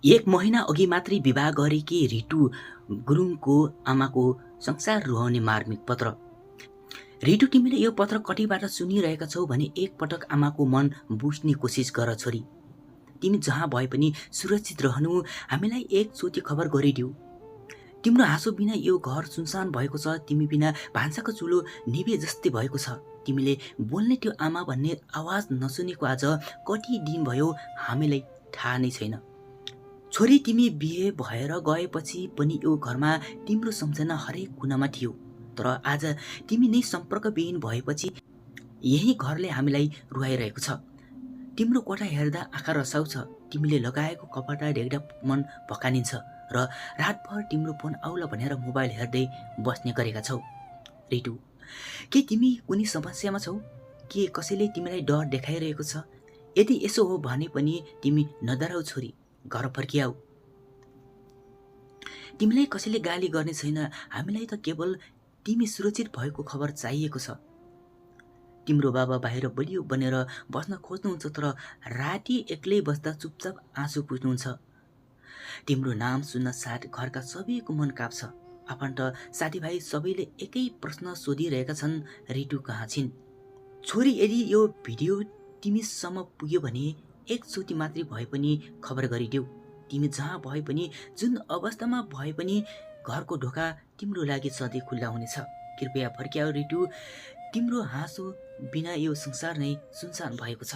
एक महिना अघि मात्रै विवाह गरेकी रितु गुरुङको आमाको संसार रुहाउने मार्मिक पत्र। रितु, तिमीले यो पत्र कतिबाट सुनिरहेका छौ भने एकपटक आमाको मन बुझ्ने कोसिस गर छोरी। तिमी जहाँ भए पनि सुरक्षित रहनु, हामीलाई एकचोटि खबर गरिदेऊ। तिम्रो हाँसो बिना यो घर सुनसान भएको छ। तिमी बिना भान्साको चुलो निभे जस्तै भएको छ। तिमीले बोल्ने त्यो आमा भन्ने आवाज नसुनेको आज कति दिन भयो हामीलाई थाहा नै छैन। छोरी, तिमी बिहे भएर गएपछि पनि यो घरमा तिम्रो सम्झना हरेक कुनामा थियो। तर आज तिमी नै सम्पर्कविहीन भएपछि यही घरले हामीलाई रुवाइरहेको छ। तिम्रो कोठा हेर्दा आँखा रसाउँछ। तिमीले लगाएको कपडा देख्दा मन भकानिन्छ र रातभर तिम्रो फोन आउला भनेर मोबाइल हेर्दै बस्ने गरेका छौ। रितु, के तिमी कुनै समस्यामा छौ? के कसैले तिमीलाई डर देखाइरहेको छ? यदि यसो हो भने पनि तिमी नडराऊ छोरी, घर फर्किआऊ। तिमीलाई कसैले गाली गर्ने छैन। हामीलाई त केवल तिमी सुरक्षित भएको खबर चाहिएको छ। तिम्रो बाबा बाहिर बलियो बनेर बस्न खोज्नुहुन्छ, तर राति एक्लै बस्दा चुपचाप आँसु पुज्नुहुन्छ। तिम्रो नाम सुन्न साथ घरका सबैको मन काप्छ। आफन्त साथीभाइ सबैले एकै प्रश्न सोधिरहेका छन्, रितु कहाँ छिन्? छोरी, यदि यो भिडियो तिमीसम्म पुग्यो भने एकचोटि मात्रै भए पनि खबर गरिदेऊ। तिमी जहाँ भए पनि, जुन अवस्थामा भए पनि घरको ढोका तिम्रो लागि सधैँ खुल्ला हुनेछ। कृपया फर्किआऊ रितु। तिम्रो हाँसो बिना यो संसार नै सुनसान भएको छ।